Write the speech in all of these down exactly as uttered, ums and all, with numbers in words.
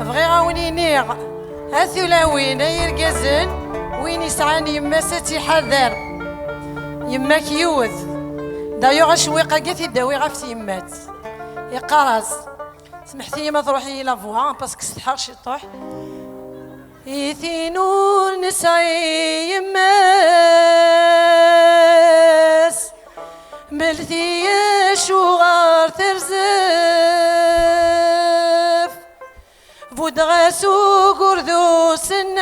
Bɣiɣ a wen-iniɣ, a tulawin, a yirgazen, win yesɛan yemma-s ad tt-iḥader. Yemma-k yiwet. D'ailleurs, acewwiq-agi ad t-id-awi ɣef tyemmat. Iqqar-as, smeḥt-iyi ma truḥ-iyi la voix, parce que setḥaɣ ciṭuḥ. I tin ur nesɛi yemma-s, melt-iyi acuɣer terzef. Buddeɣ-as ugur d usennan,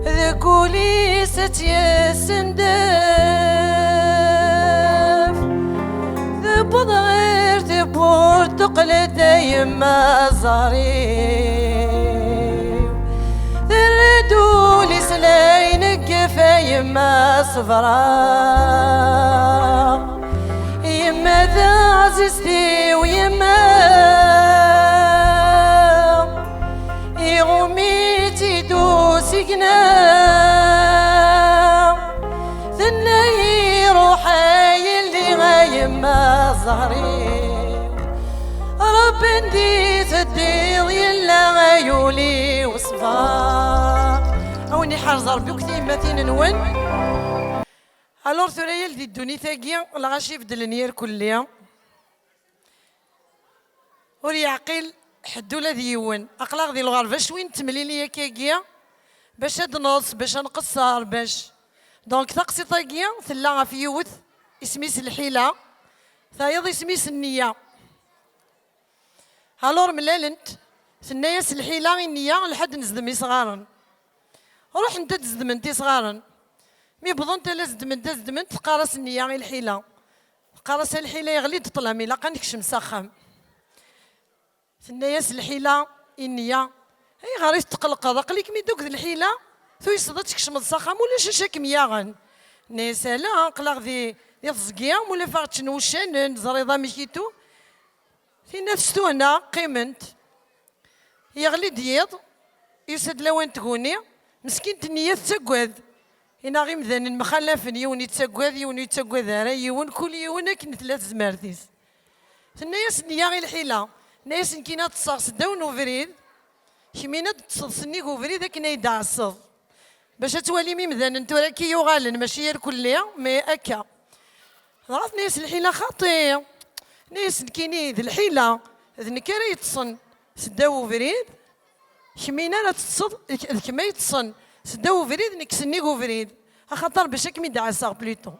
deg wul-is ad tt-yessendef. Tewweḍ ɣer tewwurt, teqqel-d a yemma ẓer-iw. Terra-d ul-is la ineggef, a yemma ṣebreɣ. Yemma taɛzizt-iw, yemma, iɣumm-itt-id usigna. Tenna-yi ruḥ a yelli, a yemma ẓer-iw. Rebbi anda i teddiḍ yella, ay ul-iw ṣber. A wen-iḥrez Rebbi akk tiyemmatin-nwen. Alors tura yal di ddunit-agi, lɣaci ibeddlen irkelli. Ur yeɛqil ḥedd ula d yiwen. Aql-aɣ di lɣerba cwi n temlili akkagi, bac ad neḍs, bac ad nqeṣṣer, bac. Donc taqsiṭ-agi tella ɣef yiwet, isem-is lḥila, tayeḍ isem-is nniya. Alors mlalent, tenna-yas lḥila i nniya, lḥedd nezdem isɣaren. Ruḥent ad zedment isɣaren. Mi wwḍent ala zedment, ad zedment, teqqar-as nniya i lḥila. Teqqar-as a lḥila, yeɣli-d ṭṭlam, ilaq ad nekcem s axxam. Tenna-yas lḥila i nniya, ayɣer i tetqelqeḍ? Aql-ikem-id akked lḥila, tuyseḍ ad tkecmeḍ s axxam, ulac acu ad kem-yaɣen. Tenna-yas ala, aql-aɣ di, di teẓgi, mulaf aɣ-ččen wuccanen, ẓriḍ amek itu. Tinna testuhna, qqiment. Yeɣli-d yiḍ, yusa-d lawan n tguni, meskint nniya tettaggad. Inaɣ imdanen mxalafen, yiwen yettaggad, yiwen ur yettaggad ara, yiwen, kul yiwen akken tella tezmert-is. Tenna-yas nniya i lḥila, tenna-yas nekkini ad ṭṭseɣ seddaw n ubrid, kemmini ad ṭṭseḍ sennig ubrid akken ay d-ɛesseḍ. Bac ad twalim imdanen tura akka yuɣalen, mačči irkelli, mais akka. Dɣa tenna-yas lḥila xaṭi. Tenna-yas nekkini d lḥila, d nekk ara yeṭṭsen seddaw ubrid, kemmini ara teṭṭseḍ, d kemm ay yeṭṭsen seddaw ubrid, nekk sennig ubrid, axaṭer bac ad kem-id-ɛasseɣ plutôt.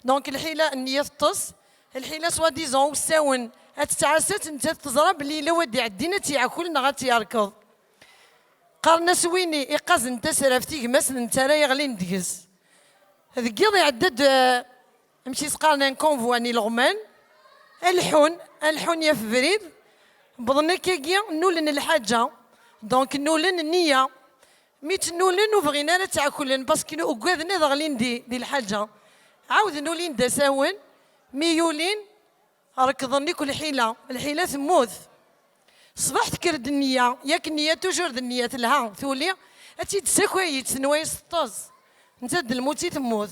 Donc lḥila nniya teṭṭes, lḥila soi-disant ussawen ad tettɛassa-tt, nettat teẓra belli yella wa d-iɛeddin ad tt-iɛkul neɣ ad tt-yerkeḍ. Qqaren-as win iqazen tasraft i gma-s d netta ara yeɣlin deg-s. Deg yiḍ iɛedda-d, eh, amek i s-qqaren, un convoi n ileɣman, a leḥḥun, a leḥḥun yaf brid, wwḍen akkagi, nnulen lḥaǧa, donc nnulen nniya. Mi tt-nnulen ur bɣin ara ad tt-ɛeklen, parce que ugaden ad ɣlin di, di lḥaǧa. Ɛawden ulin-d asawen, mi yulin, rekḍen akk lḥila, lḥila temmut. Ṣṣbeḥ tekker-d nniya, yak nniya toujours d nniya telha, tuli ad tt-id-tessakay, tenwa-yas teṭṭes. Nettat d lmut i temmut.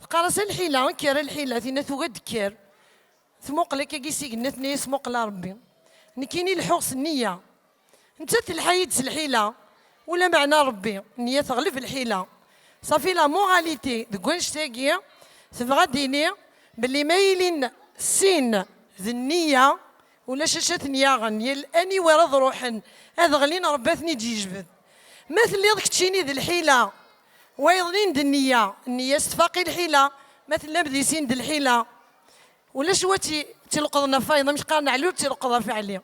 Teqqar-as a lḥila, kker a lḥila, tinna tugi ad d-tekker. Tmuqel akkagi s igenni, tenna-yas muqel a Rebbi. Nekkini leḥḥuɣ s nniya. Nettat telḥa-yi-d s lḥila. Ulameɛna Rebbi, nniya teɣleb lḥila. Safi la moralité deg wannect-agi, tebɣa ad d-tini belli ma ilin sin d nniya, ulac acu ad ten-yaɣen, yal aniwer ad ruḥen, ad ɣlin, Rebbi ad ten-id-yejbed. Ma telliḍ keččini d lḥila, wayeḍnin d nniya, nniya s tfaq i lḥila, ma tellam di sin d lḥila, ulac wa ti-, tileqḍen ɣef wayeḍ, amek qqaren, Ɛli ur tileqḍ ɣef Ɛli.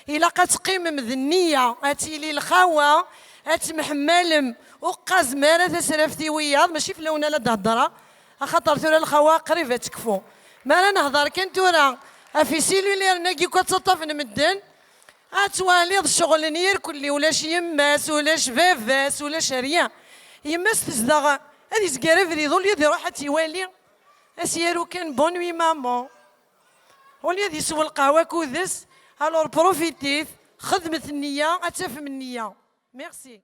Ilaq ad teqqimem d nniya, ad tili lxawa, ad temḥemmalem, ur qqazem ara tasraft i wiyaḍ, mačči fell-awen ala d-heddreɣ, axaṭer tura lxawa qrib ad tekfu. Mi ara nehder kan tura ɣef isilularen-agi akk ad ttaṭṭafen medden, ad twaliḍ ccɣel n yirkelli, ulac yemma-s, ulac baba-s, ulac rien. Yemma-s tezdeɣ, ad izger abrid, ul yad iruḥ ad tt-iwali, ad s-yaru kan bonne nuit maman. Ul yad isew lqahwa akud-s, alors profitit, xedmet nniya, ad tafem nniya. Merci.